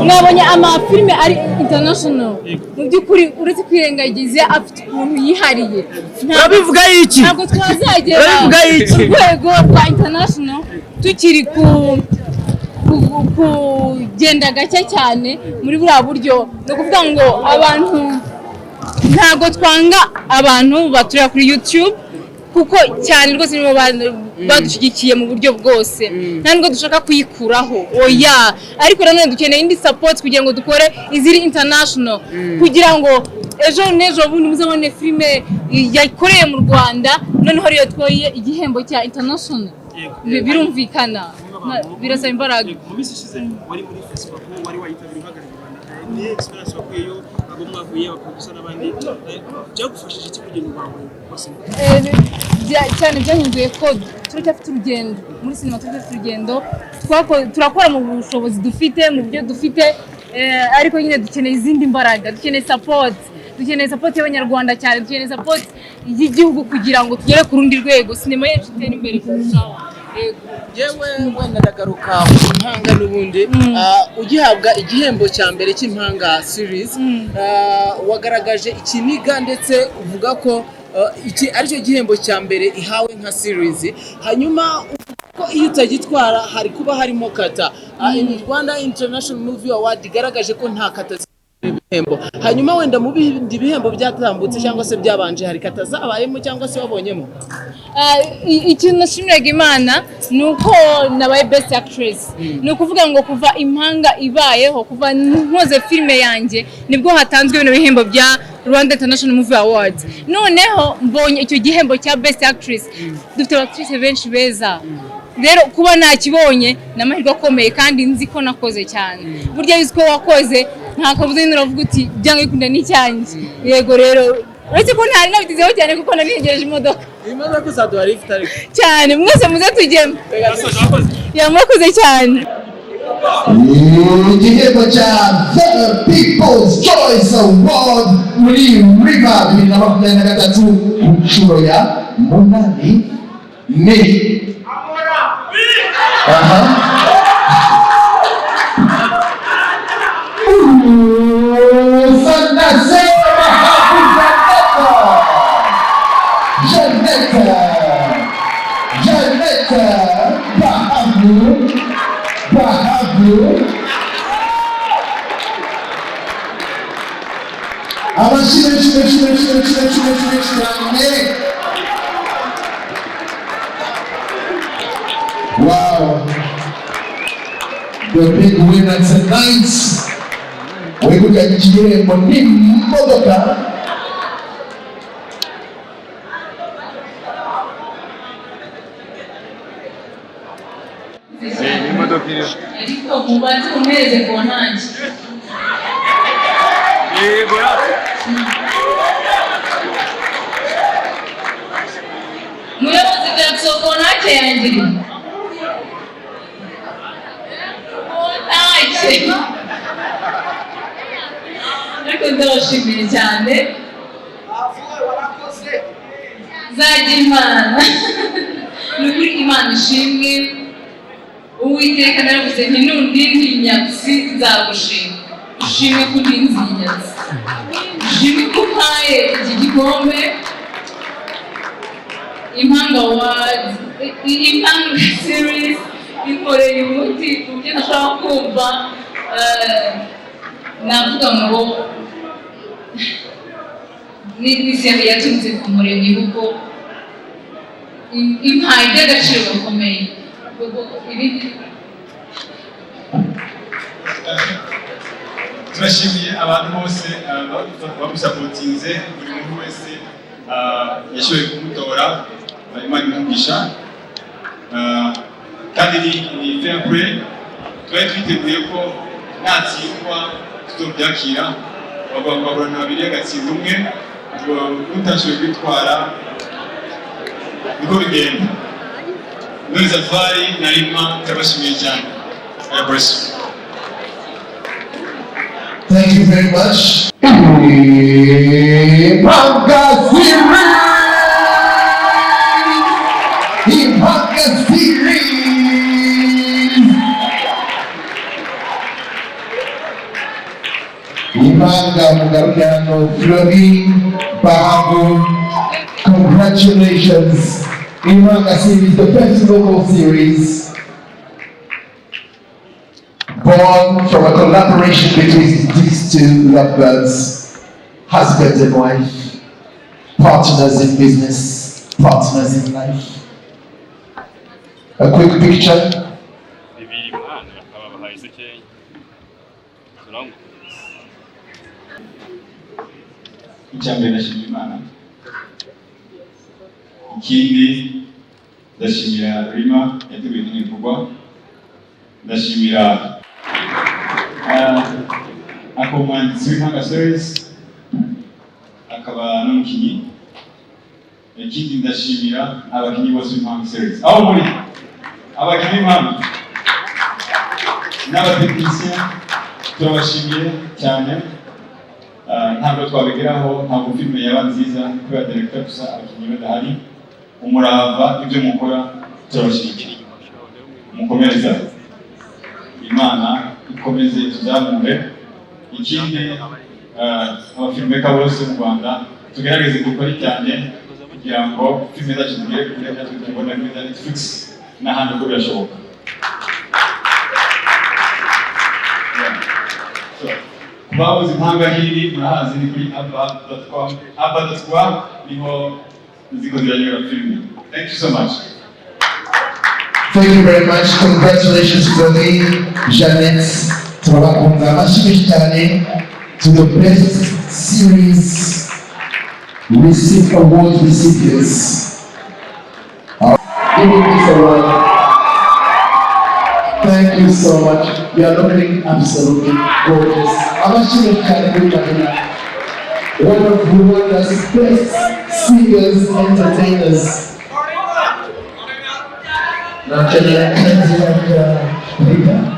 Mwabonye amafilime ari international. Mu by'ukuri, uretse kwirengagiza, afite ukuntu yihariye. Urabivuga iki? Ntabwo twazagera Urabivuga iki? ku rwego rwa international tukiri kugenda gake cyane muri buriya buryo. Ni ukuvuga ngo abantu, ntabwo twanga abantu baturira kuri YouTube, kuko cyane rwose nibo badushyigikiye mu buryo bwose. Nta nubwo dushaka kuyikuraho, oya, ariko nanone dukeneye indi support kugira ngo dukore iziri international, kugira ngo ejo n'ejo bundi muzabone filime yakoreye mu Rwanda noneho ariyo twoye igihembo cya international. Birumvikana birasaba imbaraga. Mu minsi ishize wari muri festival, wari wayitabiriye uhagarariye u Rwanda. Ni experience wakuyeyo, abo mwahuye, abaproducer n'abandi, byagufashije iki kugenda u Rwanda rwose? Cyane byahinduye ko turacyafite urugendo muri sinema, turacyafite urugendo. Turakora mu bushobozi dufite, mu byo dufite, ariko nyine dukeneye izindi mbaraga, dukeneye support, dukeneye support y'Abanyarwanda cyane, dukeneye support y'igihugu kugira ngo tugere ku rundi rwego, sinema yacu itere imbere kurushaho. Yego. Yewe, wenda ndagaruka ku Mpanga n'ubundi. Ugihabwa igihembo cya mbere cy'Impanga series, wagaragaje ikiniga ndetse uvuga ko iki aricyo gihembo cya mbere ihawe nka series, hanyuma uvuga ko iyo utagitwara hari kuba harimo kata. In Rwanda International Movie Award igaragaje ko nta kata ibihembo. Hanyuma wenda mu bindi bihembo byatambutse cyangwa se byabanje, hari kata zabayemo cyangwa se wabonyemo? Ikintu nashimiraga Imana ni uko nabaye best actress. Ni ukuvuga ngo kuva Impanga ibayeho, kuva nkoze filime yanjye, nibwo hatanzwe bino bihembo bya Rwanda International Movie Awards. Noneho mbonye icyo gihembo cya best actress. Dufite abactrice benshi beza, rero kuba nakibonye ni amahirwe akomeye, kandi nzi ko nakoze cyane. Burya iyo uzi ko wakoze, nta kabuza nyine uravuga uti byanga bikunda n'icyanjye. Yego, rero uretse ko ntari nabitezeho cyane kuko nari ntegereje imodoka. Iyi modoka uzaduha lift ariko? Cyane, mwese muze tujyemo. Murakoze cyane. Igihembo cya The People's Choice Award muri Riva 2023 ku nshuro ya 8 ni aha Usanase Jeannette, Jeannette Bahavu, Bahavu. Amashyi menshi menshi menshi menshi menshi menshi menshi cyane. Wow, the big winner tonight, wegukanye iki gihembo n'imodoka. Imodoka iriho. Ariko mubanze mumpereze ku ntange. Yego. Muyobozi Jackson, kontake yanjye iri kontake. Ariko ndabashimiye cyane, zagira Imana. Ni ukuri, Imana ishimwe. Uwiteka, naravuze nti nundindi inyatsi nzagushima. Ushimwe ko undinze inyatsi, ushimwe ko umpaye iki gikombe. Impanga Awards, Impanga series inkoreye umuti ku buryo ntashobora kumva. Navuga ngo ni série yaturutse ku Muremyi, kuko impaye iby'agaciro gakomeye. Ubwo ibindi Turashimiye abantu bose bamusapotinze, buri muntu wese yashoboye kumutora, Imana imugisha. Kandi ni fair play, twari twiteguye ko natsindwa tuzobyakira, bagahorana babiri agatsinda umwe, ubwo utashoboye kwitwara niko bigenda. None Safari na Rima, turabashimiye cyane. God bless you. Thank you very much. Impanga series! Impanga series! Impanga, mugaruke hano. Fleury, Bahavu, congratulations. Impanga series, the best local series, born from a collaboration between these two lovebirds, husband and wife, partners in business, partners in life. A quick picture. Bibiri mwana bakaba bahaye zikeya turangwa. Icya mbere, ndashimira Imana. Ikindi, ndashimira Rima yateguye kino gikorwa. Ndashimira akaba umwanditsi w'Impanga series, akaba n'umukinnyi. Ikindi, ndashimira abakinnyi bose b'Impanga series, aho muri abakinnyi b'impanga n'abatekinisiye, turabashimiye cyane. Ntabwo twabigeraho, ntabwo filime yaba nziza kubera director gusa, abakinnyi badahari. Umurava, ibyo mukora, turabashyigikiye. Mukomereza, Imana ikomeze tuzamure. Ikindi, abafilmmaker bose mu Rwanda tugerageze gukora cyane kugira ngo filime zacu zigere kure, natwe tubone kuri za Netflix n'ahandi uko birashoboka. Yeah. So, ku babuze Impanga hiri murahazi, ni kuri aba.com, aba.rwa, niho ziko ziranyura filime. Thank you so much. Thank you very much. Congratulations, Fleury, Jeannette. Turabakunda. Amashyi menshi cyane to the best series receive award recipients. Giving this award. Thank you so much. You are looking absolutely gorgeous. Amashyi menshi cyane kuri Marina, one of Rwanda's best singers, entertainers. Nakenera Rita.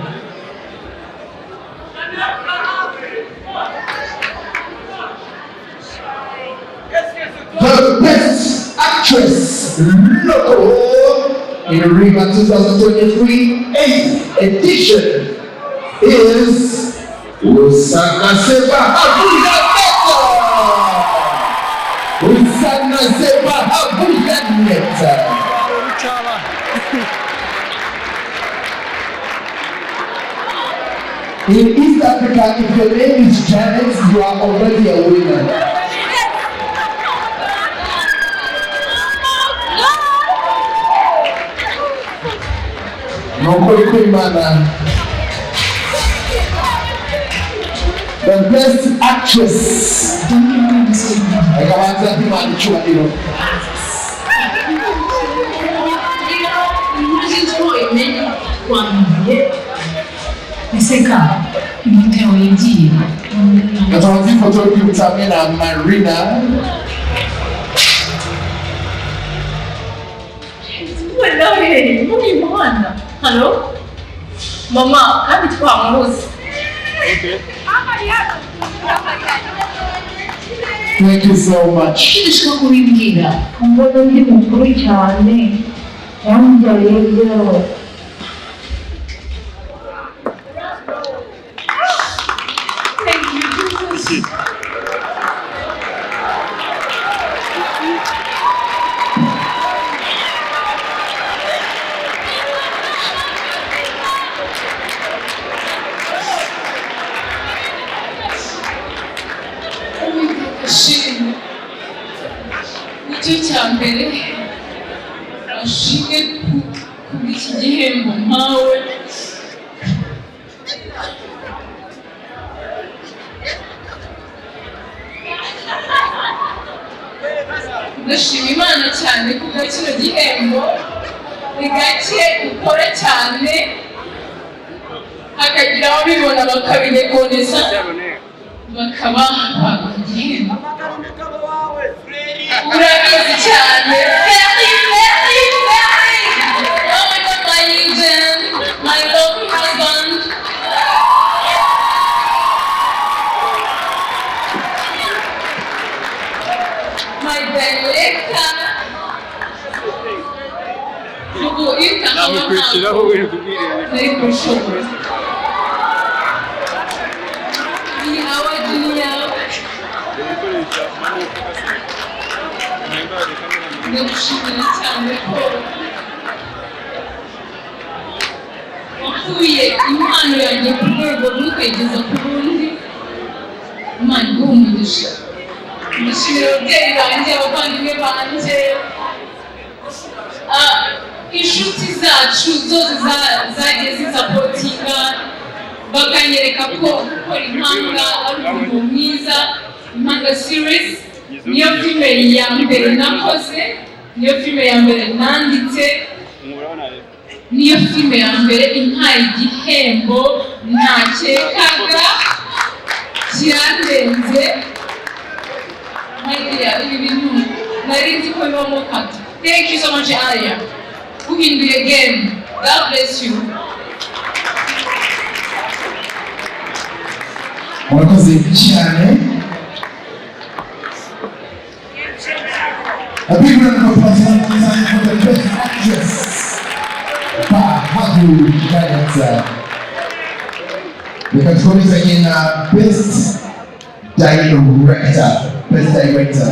The best actress local in Rima 2023 8th edition is Usana Seba Habujaneta. Usana Seba Habujaneta. In East Africa, if your name is Janet, you are already a winner. Ni ukuri kw'Imana. The best actress. Reka banze Imana icyubahiro. Inkuru imenya twamenye ese ka imbuto yawe yagiye. Gatabazi, ifoto y'urwibutso hamwe na Marina. Wallahi muri muhanda, halo mama, kandi twamubuze. Thank you so much. Dushaka kubimbwira. Mbona ndi mukuru cyane yambyaye yewe. Thank you, Jesus. Uwiteka ashimwe, nicyo cya mbere, ashimwe kubw'iki gihembo mpawe. Ndashima Imana cyane kubwa kino gihembo. Ni gake ukora cyane hakagira ababibona bakabirekoneza, bakaba baguha igihembo. Urabizi cyane. Very, very, very. Oh my God, my Eugene, my lovely husband. My director. Ubu iyo utahaba Namukurikiraho ntabwo uri kubwireba. nari kubishobora. Iyi Award ni yawe. Ndagushimira cyane ko wakuye impano yanjye ku rwego rumwe ukayigeza ku rundi. Imana iguhe umugisha. Ndashimira ababyeyi banjye, abavandimwe banjye, inshuti zacu zose zagiye zisupportinga, bakanyereka ko gukora Impanga ari umurimo mwiza. Impanga series niyo filime ya mbere nakoze, niyo filime ya mbere nanditse, niyo filime ya mbere impaye igihembo ntakekaga. Kirandenze. My dear, ibi bintu nari nzi ko bibamo kata. Thank you so much, Alliah. Uhinduye game. God bless you. Murakoze cyane. A big round of applause one more time for the best actress, Bahavu Director. Reka dukomezanye na best director. Best director.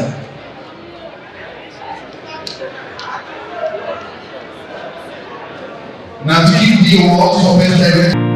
Now to give the award for best director.